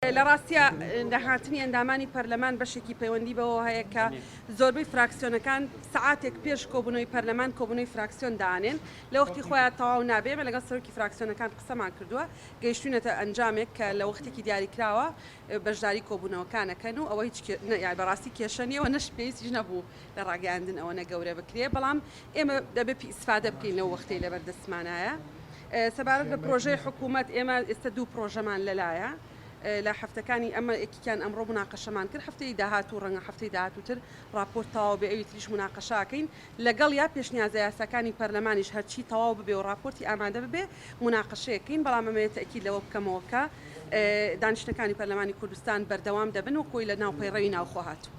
لە ڕاستیا نەهاتنی ئەندامانی پەرلەمان بەشێکی پەیوەندی بەوەوە هەیە کە زۆربەی فراکسیۆنەکان سەعاتێک پێش کۆبوونەوەی پەرلەمان کۆبوونەوەی فراکسیۆن دانێن لە وەختی خۆیان تەواو نابێ. ئێمە لەگەڵ سەرۆکی فراکسیۆنەکان قسەمان کردووە، گەیشتوینەتە ئەنجامێک کە لە وەختێکی دیاریکراوە بەشداری کۆبوونەوەکان ئەکەن و ئەوە هیچ بەڕاستی کێشە نییە و نەش پێویستیش نەبوو لە ڕاگەیاندن ئەوەنە گەورە بکرێ، بەڵام ئێمە دەبێ ئیسفادە بکەین لەو وەختەی لەبەر دەستمانایە. سەبارەت بە پرۆژەی حکوومەت، ئێمە ئێستا دوو پرۆژەمان لەلایە لە هەفتەکانی ئەمە یەکێکیان ئەمڕۆ موناقەشەمان کرد، هەفتەی داهاتوو ڕەنگە هەفتەی داهاتووتر ڕاپۆرت تەواو بێ ئەوی تریش موناقەشە ئەکەین، لەگەڵیا پێشنیازە یاساکانی پەرلەمانیش هەرچی تەواو ببێ و ڕاپۆرتی ئامادە ببێ موناقەشەی ئەکەین، بەڵام ئەمەوێ تەئکید لەوە بکەمەوە کە دانیشتنەکانی پەرلەمانی کوردستان بەردەوام دەبن وەک ئەوەی لە ناو پەیڕەوی ناوخۆ هاتوو.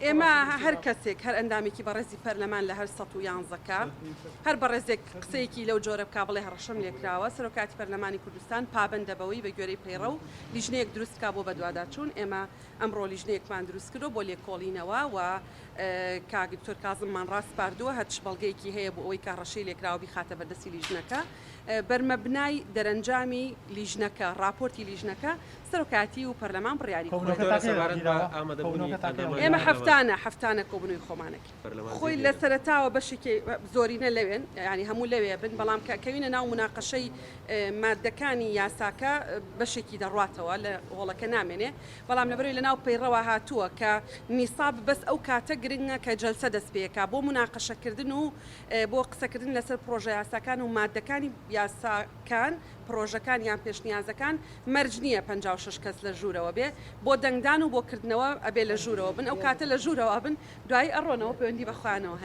ئێمە هەر کەسێک، هەر ئەندامێکی بەڕێزی پەرلەمان لە هەر 111 کە، هەر بەڕێزێک قسەیەکی لەو جۆرە بکا بڵێ هەڕەشەم لێکراوە، سەرۆکایەتی پەرلەمانی کوردستان پابەندە بەوەی بە گوێرەی پەیڕەو لیژنەیەک دروست بکا بۆ بەدواداچوون، ئێمە ئەمڕۆ لیژنەیەکمان دروست کردووە بۆ لێکۆڵینەوە و کاک دکتۆر کازممان ڕاسپاردووە هەرچ بەڵگەیەکی هەیە بۆ ئەوەی کە هەڕەشەی لێکراوە بیخاتە بەردەستی لیژنەکە. بەرمەبنای دەرەنجامی لیژنەکە، ڕاپۆرتی لیژنەکە، سەرۆکایەتی و پەرلەمان بڕیاری خۆیان. ئێمە هەفتانە هەفتانە کۆبوونەوەی خۆمان ئەکەین. خۆی لە سەرەتاوە بەشێکی زۆرینە لەوێن، یانی هەموو لەوێ بن، بەڵام کە ئەکەوینە ناو موناقەشەی ماددەکانی یاساکە بەشێکی دەڕواتەوە لە هۆڵەکە نامێنێ، بەڵام لەبەرئەوەی لەناو پەیڕەوە هاتووە کە نیساب بەس ئەو کاتە گرنگە کە جەلسە دەست پێکا بۆ موناقەشەکردن و بۆ قسەکردن لەسەر پڕۆژەیاساکان و ماددەکانی یاساکان، پڕۆژەکان یان پێشنیازەکان، مەرج نییە 56 کەس لە ژوورەوە بێ، بۆ دەنگدان و بۆ کردنەوە ئەبێ لە ژوورەوە بن، ئەو کاتە لە ژوورەوە ئەبن، دوایی ئەڕۆنەوە پەیوەندی بە خۆیانەوە هەیە.